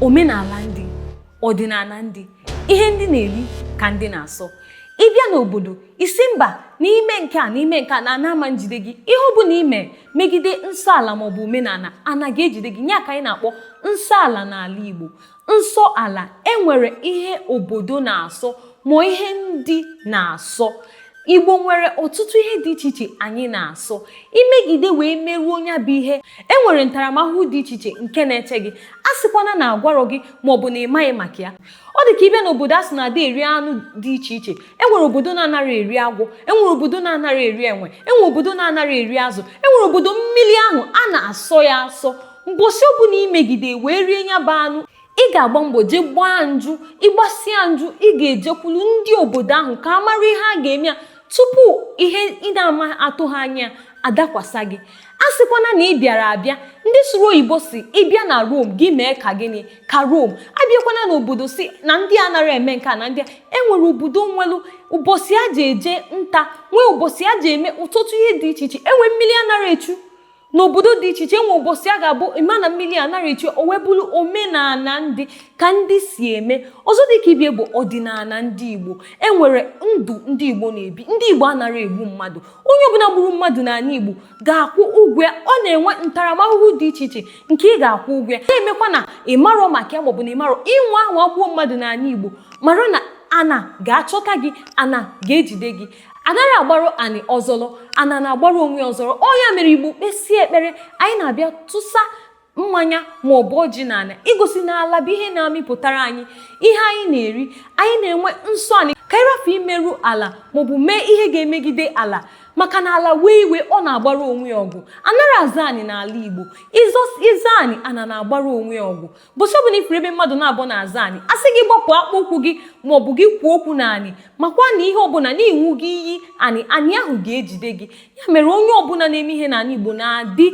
Omenala ndị, ọdịnala ndị, ihe ndị na-eri ka ndị na-asọ. Ị bịa n'obodo, ị sị mba n'ime nke a, n'ime nke a, na ana ama njide gị. Ihe ọ bụla ime megide nsọ ala maọbụ omenala, ana ga-ejide gị. Ya ka anyị na-akpọ nsọ ala n'ala Igbo. Nsọ ala, enwere ihe obodo na-asọ ma ihe ndị na-asọ. Igbo nwere ọtụtụ ihe dị iche iche anyị na-asọ. Imegide wee merụọ ya bụ ihe, enwere ntaramahụhụ dị iche iche nke na-eche gị. A sịkwana na agwarọ gị maọbụ na ị maghị maka ya. Ọ dị ka ịbịa n'obodo, a sị na ada eri anụ dị iche iche. Enwere obodo na-anara eri agwọ, enwere obodo na-anara eri enwe, enwere obodo na-anara eri azụ, enwere obodo mmiri ahụ a na-asọ ya asọ. Mbọsị ọbụla imegide wee rie ya bụ anụ, ị ga-agba mbọ jee gbaa njụ. Ịgbasịa njụ, ị ga-ejekwulu ndị obodo ahụ ka a mara ihe a ga-eme ya tupu ihe ị na-ama atụ ha anya adakwasa gị. A sịkwana na ị bịara abịa. Ndị sụrụ oyibo si ịbịa na Rome, gị mee ka gịnị ka Rome. Abịakwana n'obodo si na ndị a nara eme nke a na ndị a. Enwere obodo nwelu ụbọchị a ji eje nta, nwee ụbọchị a ji eme ọtụtụ ihe dị iche iche. Enwe mmiri anara echu n'obodo dị iche iche, enwe ụbọchị a ga-abụ ịma na mmiri anara echu. O wee bụrụ omenala ndị ka ndị si eme. Ọzọ dị ka ibie bụ ọdịnala ndị Igbo. Enwere ndụ ndị Igbo na-ebi. Ndị Igbo anara egbu mmadụ. Onye ọbụla gburu mmadụ n'ala Igbo ga-akwụ ụgwọ ya. Ọ na-enwe ntaramahụhụ dị iche iche nke ị ga-akwụ ụgwọ ya. Na-emekwa na ị marọ maka ya maọbụ na ị marọ ịnwa ahụ agbuo mmadụ n'ala Igbo, mara na ana ga-achọta gị, ana ga-ejide gị. Anara agbarụ anị ọzọlọ, ana na-agbarụ onwe ọzọrọ. Ọ ya mere Igbo kpesie ekpere, anyị na-abịa tụsa mmanya ma ọ bụ ọjị n'ala, igosi na ala bụ ihe na-amịpụtara anyị ihe anyị na-eri. Anyị na-enwe nsọ anị ka anyị rafu imerụ ala maọbụ mee ihe ga-emegide ala, maka na ala wee iwe, ọ na-agbara onwe ya ọgụ. Anara aza anị n'ala Igbo. Ịza anị, ana na-agbara onwe ya ọgụ. Bụsị ọbụla ifuru ebe mmadụ na-abụ na-aza anị, a sị gị gbapụ akpụ ụkwụ gị maọbụ gị kwuo okwu na anị, makwa na ihe ọbụla na-iwu gị iyi anị, anị ahụ ga-ejide gị. Ya mere onye ọbụla na-eme ihe n'ala Igbo na-adị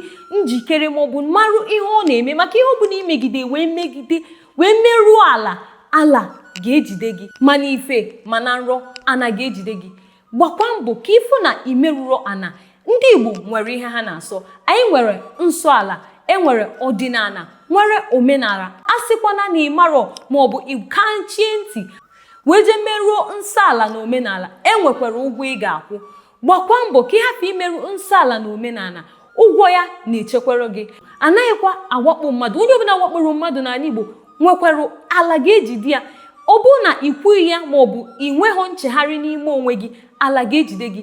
njikere maọbụ marụ ihe ọ na-eme, maka ihe ọbụla imegide wee megide wee merụọ ala, ala ga-ejide gị. Mana ife mana nrọ, ana ga-ejide gị. Gbakwa mbọ ka ịfụ na imerụrọ ana. Ndị Igbo nwere ihe ha na-asọ. Anyị nwere nsọ ala, enwere ọdịnala, nwere omenala. A sịkwana na ịmarọ maọbụ ịkachie ntị wee jee merụọ nsọ ala na omenala, enwekwara ụgwọ ị ga-akwụ. Gbakwa mbọ ka ị hapụ imerụ nsọ ala na omenala. Ụgwọ ya na-echekwara gị. Anaghịkwa awakpo mmadụ. Onye ọbụla wakporo mmadụ n'ala Igbo nwekwara ala ga-ejide ya. Ọ bụrụ na ị kwughị ya maọbụ ị nweghọ nchegharị n'ime onwe gị, ala ga-ejide gị.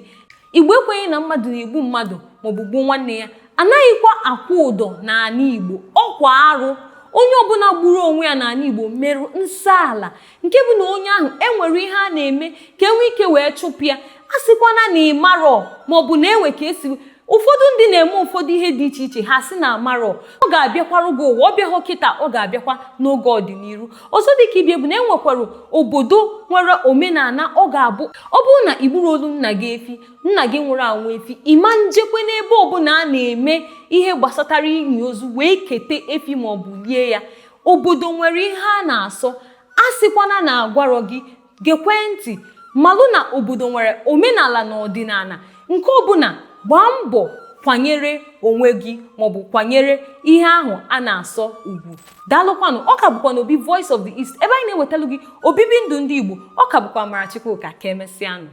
Igbo ekweghị na mmadụ na-egbu mmadụ maọbụ gbuo nwanne ya. Anaghịkwa akwụ ụdọ n'ala Igbo, ọkwa arụ. Onye ọbụla gburu onwe ya n'ala Igbo merụ nsọ ala, nke bụ na onye ahụ enwere ihe a na-eme ka enwee ike wee chụpụ ya. A sịkwana na ị marọ maọbụ na enwe ka esi ụfọdụ ndị na-eme ụfọdụ ihe dị iche iche, ha sị na amarọ, ọ ga-abịakwara gị ụwa. Ọ bịaghọ kịta, ọ ga-abịakwa n'oge ọdịnihu. Ọzọ dị ka ibie bụ na enwekwara obodo nwere omenala ọ ga-abụ ọ bụrụ na igburu olu nna gị efi, nna gị nwụrụ anwụ efi, ịma njekwe n'ebe ọbụla a na-eme ihe gbasatara inyi ozu wee kete efi maọbụ lie ya. Obodo nwere ihe a na-asọ. A sịkwana na agwarọ gị. Gekwe ntị, malụ na obodo nwere omenala na ọdịnala. Nke ọbụla, gbaa mbọ kwanyere onwe gị maọbụ kwanyere ihe ahụ a na-asọ ugwu. Daalụkwanụ. Ọ ka bụkwa n'obi Voice of the East, ebe anyị na-ewetalu gị obibi ndụ ndị Igbo. Ọ ka bụkwa Amara Chukwuka. Ka emesịanụ.